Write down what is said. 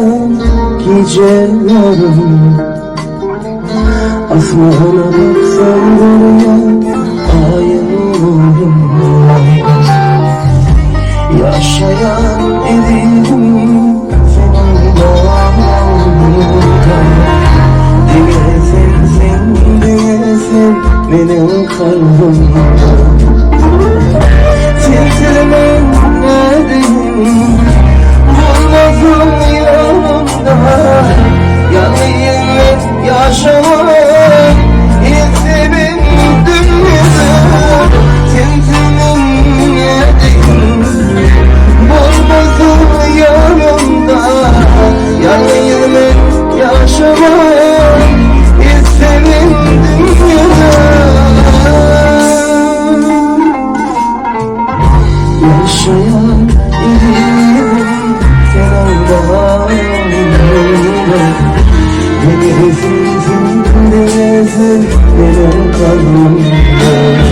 Gije ýarym Asmana baksam görýän Aýyň nurun Ýaşaýan ezizim seniň bagryňda Diňe sensiň, diňe sen meniň kalbymda Sensiz men nädeýin Bolmasaň ýanymda Ýalňyz men ýaşaman Ýetsebem dünýede Sensiz men nädeýin Bolmasaň ýanymda Ýalňyz men ýaşaman Ýetsebem dünýede Ýaşaýan ezizim seniň bagryňda Diňe sensiň, diňe sen meniň kalbymda.